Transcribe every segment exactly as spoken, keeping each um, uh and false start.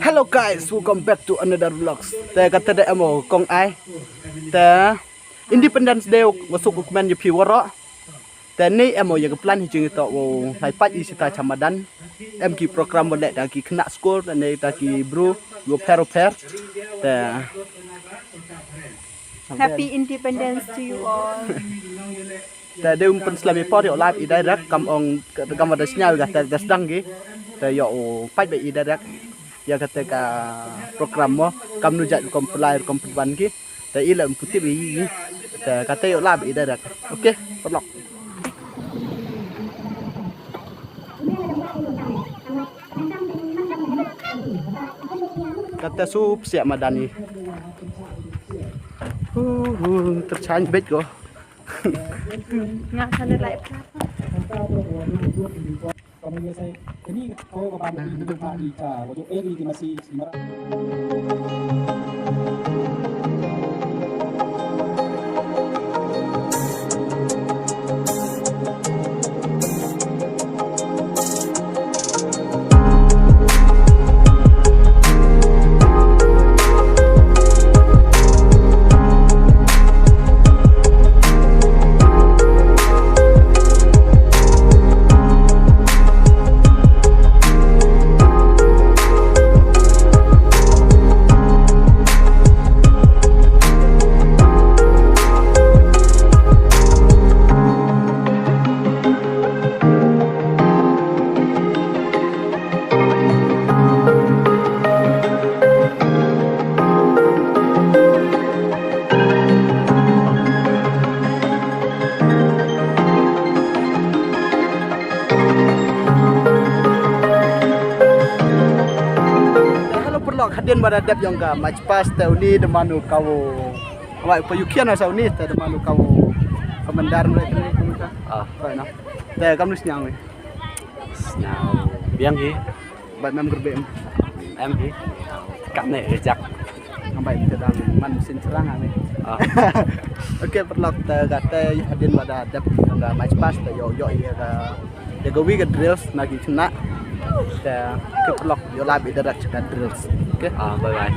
Hello guys, welcome back to another vlogs. Te kata da em o kong ai. Te Independence Day wa suk u kmen ya phi waroh. Te ni em o ya ka plan hi jingitoh wow lai pait i sita cha madan. Em ki program wa leh da ki khynnah skur, te ni da ki bru wa pher wa pher. Te Happy Independence to you all. Te de um pynslem i por yow lap i direct kam ong, kam wa da sñiaw ka te da sdang ki. Te yow pait bha i direct. Ya kate ka program mo, kam nu jait rukom pynlai rukom pynwan ki. Te i la um pu tip i. Te kate yow lap i direct. Okay, paralok. Kate sup siap madan i. Hu, hu, terchañ beit ko. Nga sana lai. Hello paralok, hadien wa da dep yong ka march past, te uni da man u ka wow, wa pa yukian sa uni, te da man u ka wow commander re. Ah. Te kam nu sñiaw mi? Sñiaw biang hi. Bait mem gerbe em. Em hi. Kam ne rejak. Ngam bait te dang man sin serang ami. Ah. Okay, paralok, te kate hadien wa da dep yong ka march past, te yow yoh ya ka, ya ka wi ka drills na ki khynnah. Te, okay paralok, yow lap i direct cha ka drills. Okay. Ah, bye bye.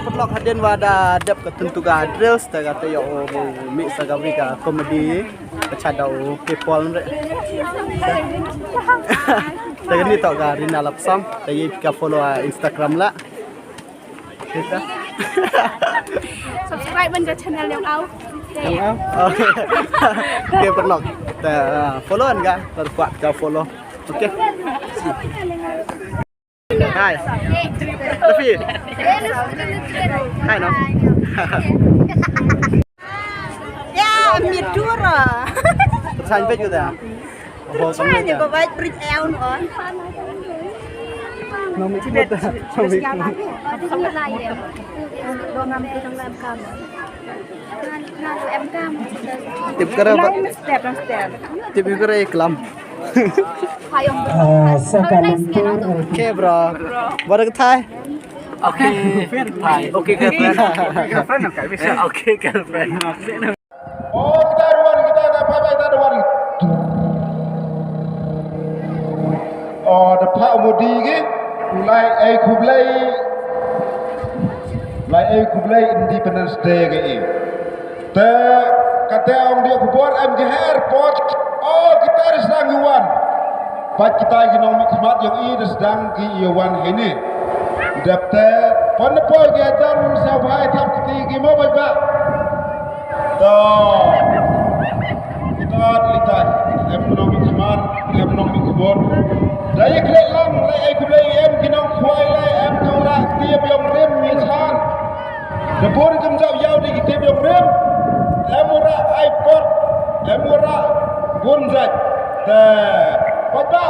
Paralok, hadien wa da dep ka tyntu ka drills, te kate yow mih sa ka wi ka comedy ka cha da u people re. Te kani toh ka Rina Lapsang, te ye ka follow ha Instagram la. Subscribe man ka channel yong au. Yong au. Okay paralok, te, ah, follow man ka, te kwah ka follow. Okay. Hi. Tafi. Hi, no. Ya, mi dura. Terus baju dah. Terus baju ko baik print eun on. Nong mi kmot. Tip kare ba. Step, step. Tip kare klam. Ah, sa ka lentur. Okay, bro. Bara ka thai. Okay, thai. Okay, girlfriend. Girlfriend, okay, bisa. Okay, girlfriend. Oh, kita dua, kita ada apa, kita dua. Oh, da pha mudi ki. Lai ai khublei. Lai ai khublei Independence Day ki. Te kate ong dia khubor em ki her pot. Oh, kita ri sdang ki wan. Pat kita ki nongmihkhmat yong i da sdang ki ya wan heini. Dep te pon poi ki ajar sa bhai thap kti ki mo bhai ba. To. Kita lita em nongmihkhmat, em nongmihkhubor. Da ya khleh lang, lai ai khublei em ki nongkhwai, lai em ka ura tiap yong rim mi chan. Da bun kam jap yaw di ki tip yong rim. Em ura ai pot, em ura bun jait. Te, pat ba,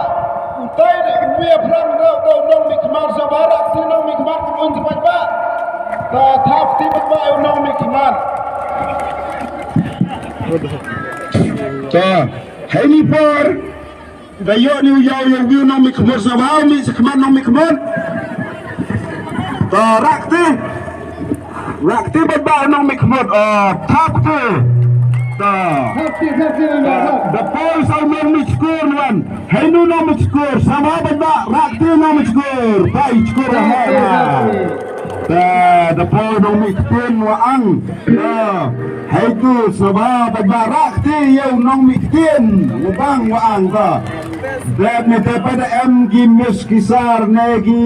utai di uwi a phrang rau tau nongmihkhmat sa barak si nongmihkhmat kum un si pat ba. Ta thap ti pat ba u nongmihkhmat. Ta, heini por. Da yoh ni u yaw yoh wi u nongmihkhmat sa wa u mihkhmat nongmihkhmat. Ta rak te. Rak te bad ba u nongmihkhmat. Ah, thap te. Ta. Thap te, thap te, thap te. Da poi sa u nongmihkhmat wan. Heini u nongmihkhmat. Sa wa bad ba rak te nongmihkhmat. Pai khmat ha. Thap te, thap te. Ta, da poi nongmihkhmat wa ang. Ta. Hei tu, saba, bad ba rak te, yow nongmih ktien, wa bang wa ang ta. Dep ne te pa da em ki miss ki sar ne ki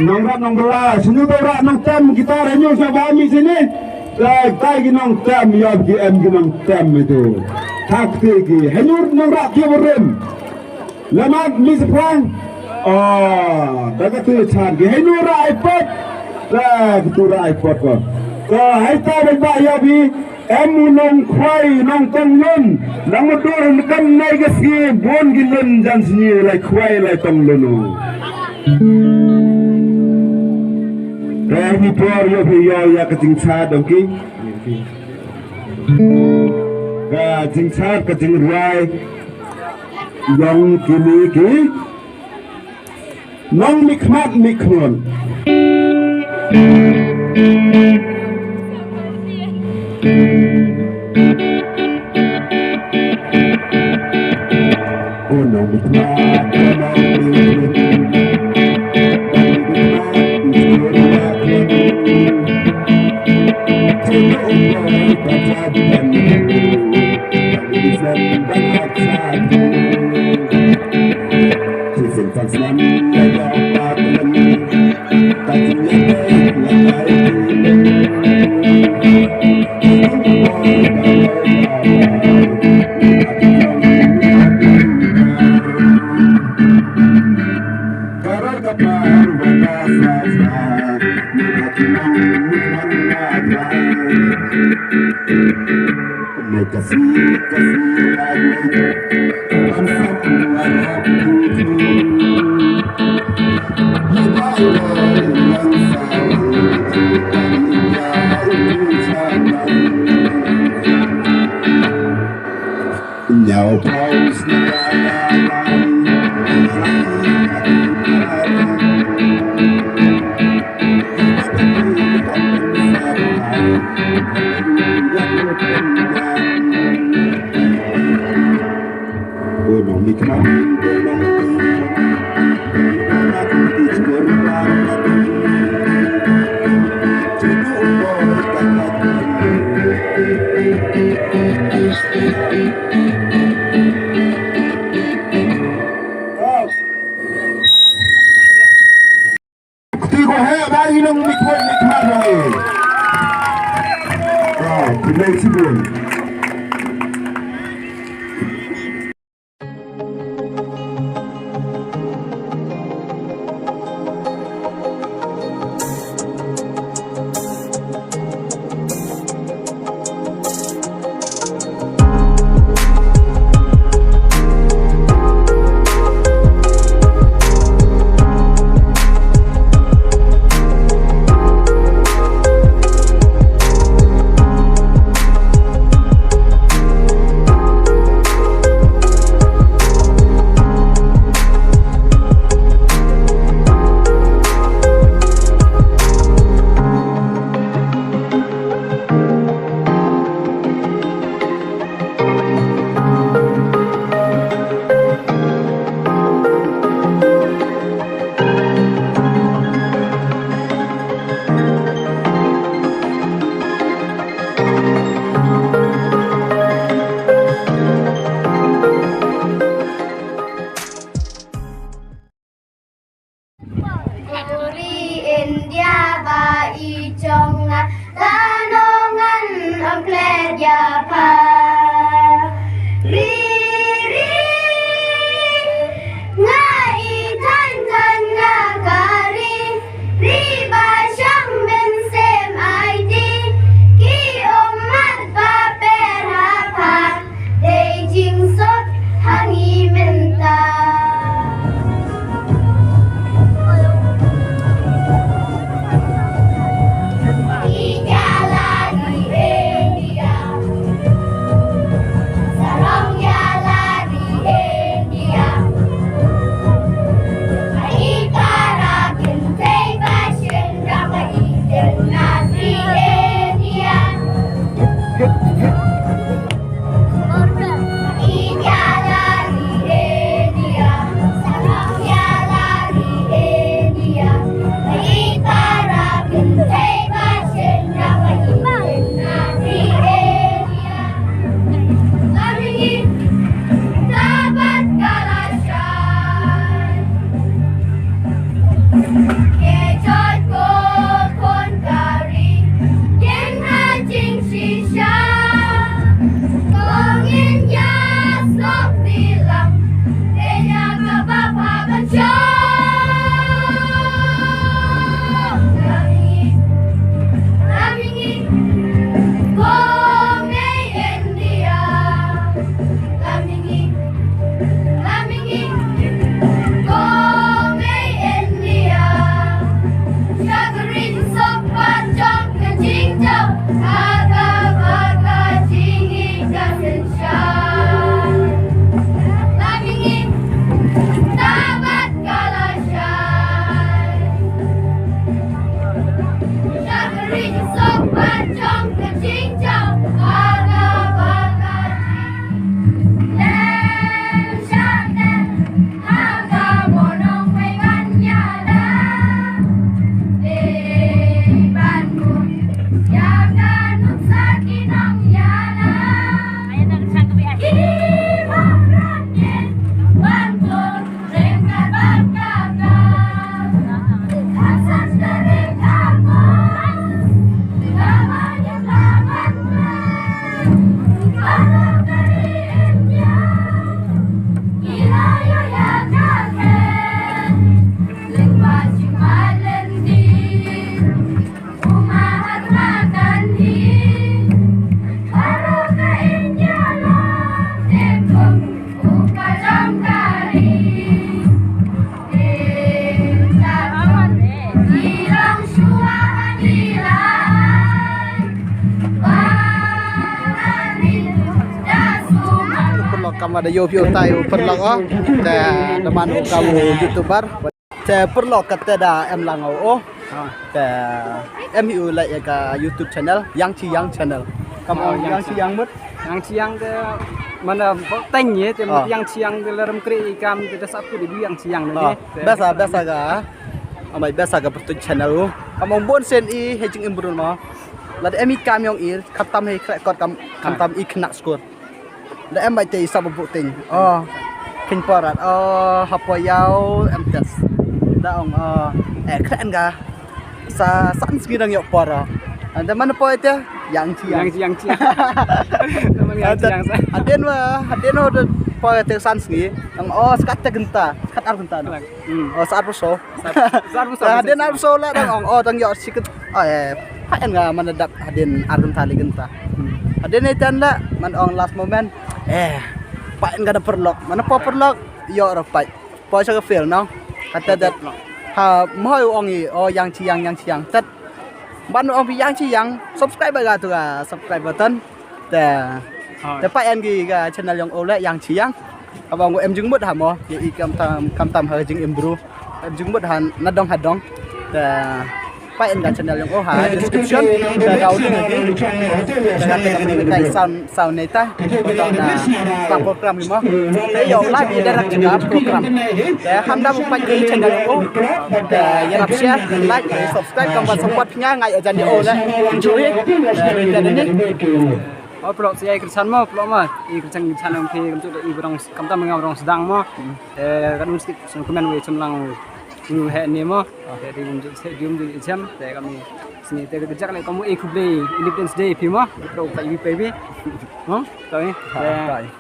nongrap nongbylla, sini to rak nongtem kita re nyo saba mi sini. Tai, tai ki nongtem, yow ki em ki nongtem itu. Thap te ki, hei nyo nongrap ki wa rim. Lamat mi sa phrang. Oh, da ka tu chan ki. Hei nu ra ai pot. Da ka tu ra ai pot ko. Ko hei ta bad ba yow bi. Em u nongkhwai, nongtong lun. Nang u dur u kam nai ka sngi, bun ki lun jan sngi, lai khwai, lai tong lun u. Ka hei ni por yow bi yow ya ka jingchad dong ki. Ka jingchad, ka jingrwai. Yong kini ki nongmihkhmat mihkhmat. Oh, nongmihkhmat, nongmihkhmat. Kti ko heh ba i nongmihkhmat mihkhmat ba i. Wow, khublei chibun. Dia ba i jong nga, la nongan ong klet ya pa. Ri, ri, nga i tan tan nga ka ri, ri ba shang mynsiem ai ti, ki ummat ba per ha pa. Dei jingsuk ha ngi mynta. I ya la di India. Sarong ya la di India. I para kin tei ba shin ra ba i den na di India. Ke jot ko khon ka ri, yen ha jingshisha. Ko ngin ya slok ti lam, te ya ka ba pha ban shong. Lam i ngi, lam i ngi, ko mei India. Lam i ngi, lam i ngi, ko mei India. Shakri sok pat jong ka jingjop, ha ka ba ka jingim ka synshar. Lam i ngi, ta bat ka la shai. Pyrlok, kam wa da yoh phi u tai u pyrlok o. Te da man u kam u YouTuber. Te pyrlok, katte da em lang o. Te em hi u leh ya ka YouTube channel, Yang Chi Yang channel. Kam o, Yang Chi Yang mut. Yang Chi Yang te mana bok teng ye, te mut Yang Chi Yang te lerem kri i kam te da sap ku di Yang Chi Yang ne. Besa, besa ka. Amai besa ka pyrtuit channel u. Kam ong bon sen i hei jingim bru mo. Lada em i kam yong i, khamtam hei khreh kot kam, khamtam i khynnah skur. Da em bait te i sap u buk ting. O, kin parat. O, hapoh yaw em test. Da ong, o, eh, kren ka. Sa san sngi dang yoh para. Anda mana poi te? Yang Chi Yang. Yang Chi Yang. Hadien wa, hadien wa da poi te san sngi. Dang, o, skat te genta, skat ar genta na. O, sa arphaw so. Sa arphaw so. Hadien arphaw so la dang ong, o, dang yoh sikit. O, eh, pait nga mana dap hadien ar genta le genta. Hadien i tan la, man ong last moment. Eh, pait nga da pyrlok. Mana poi pyrlok, yoh ra pait. Poi sa ka field no. Kata dat. Ha, mo ong i, o, Yang Chi Yang, Yang Chi Yang. Tat. Ban ong phi Yang Chi Yang, subscribe ba ka tu ka, subscribe button. Te, te pait en ki ka channel yong o le Yang Chi Yang. Haba ngo em jingmut ha mo, ya i khamtam, khamtam ha jingim bru. Em jingmut ha nadong hadong. Te pait en ka channel yong o ha description. Te daw link lagi. Te ka te ka sound, sound nei ta. Ko to na ka program hi mo. Te yow live i direct ka program. Te ham da pait ki channel yong o. Te yarap share, like, subscribe, kam wa support. Nga ngai ajan di o le. Ju hi. Te ni. O pyrlok, si ai kyrchan mo, pyrlok ma. I kyrchan, kyrchan ong phi, kam tu i brong, khamtam nga brong sdang mo. Eh, kan mus ki, sen comment wi chemlang. U heh ni mo. Te di um ju se di um ju chem te kami sini te ka jak le kamu e khublei Independence Day phi mo. Pro ka i pe bi. Mo. Ka i.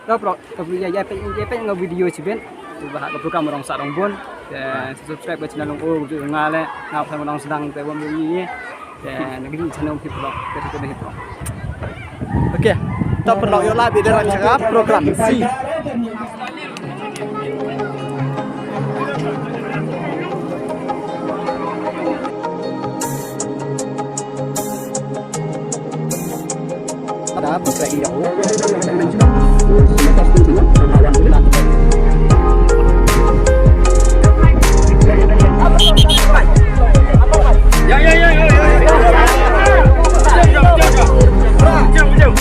Ka pro ka pro ya ya pe ya pe nga video chiben. Tu ba ka program rong sa rong bon. Te subscribe ka channel rong o ju nga le nga pha rong sedang te bom ni. Te na ki channel phi pro. Te te ni pro. Okay. Ta pynlong yoh la bi da rang chaka program si. Ada, buka iya. Ya, ya, ya, ya, ya, ya. Jom, jom, jom. Jom, jom.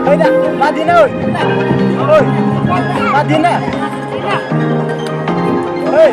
Hei da, Madina, oi. Oi, Madina. Hei.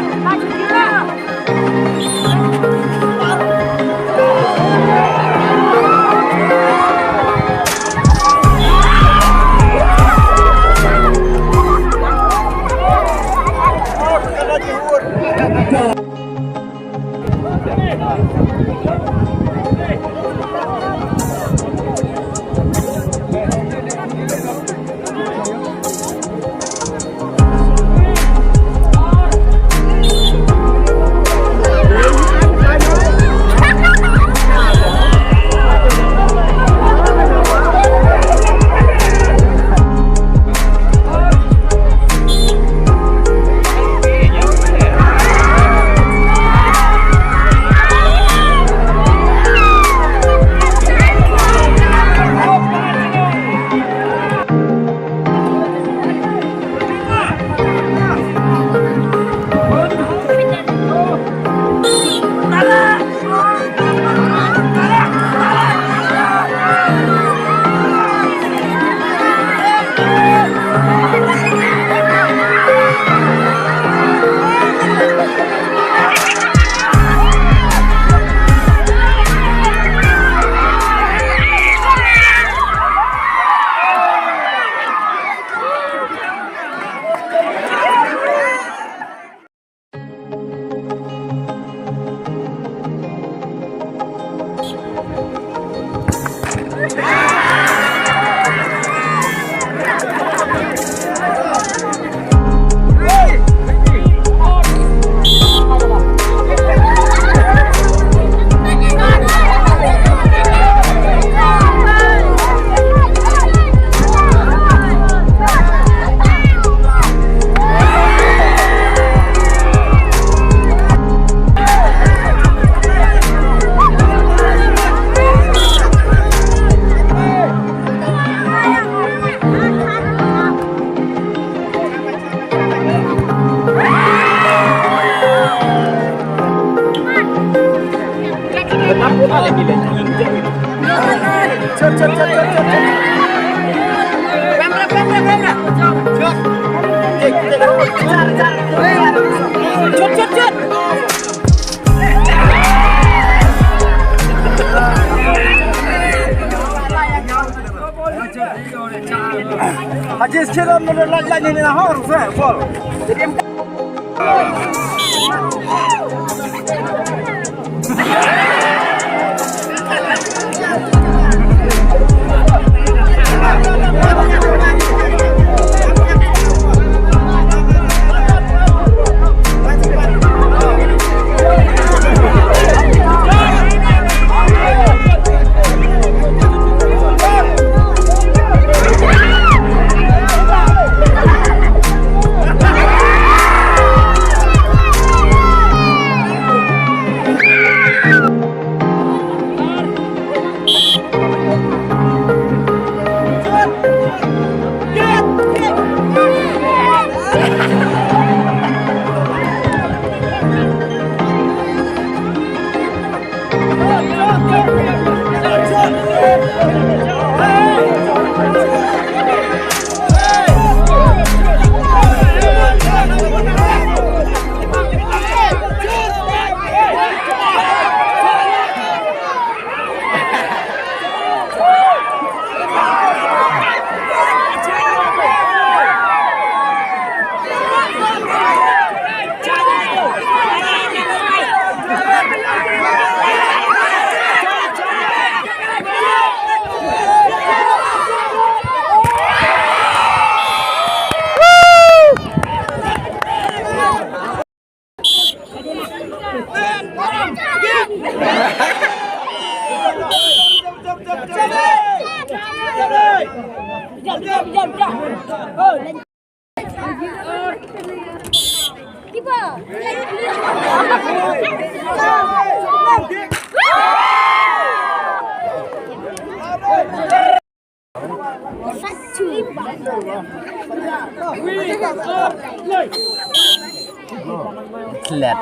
Haji Siram mana laj laj ni na hor se bol. Klet.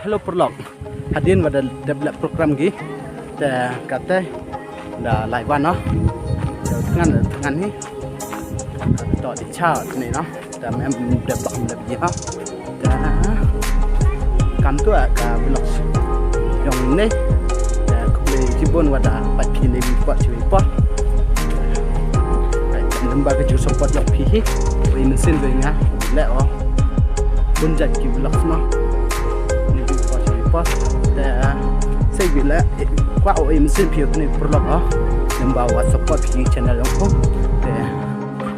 Hello, paralok. Hadien wa da dep leh program ki, te kate da lai wan noh. Te thngan, thngan hi. To di cha ni noh. Te mem dep lok dep ye noh. Te kam tu ka vlog yong ni. Te khublei chibun wa da pat phi ni wi pat chi wi pat. Te number ka ju support yong phi hi. Wi mynsiem wi nga leh o. Bun jait ki vlog mo. Ni wi pat chi wi pat. Te sei wi leh, eh, kwah o em sin phi ni paralok o. Number wa support phi channel yong ko. Te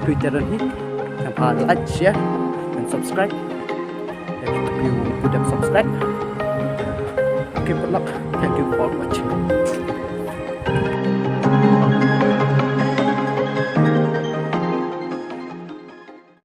Twitter ni. Number like, share, and subscribe. Thank you, put them subscribe. Okay, paralok. Thank you for watching.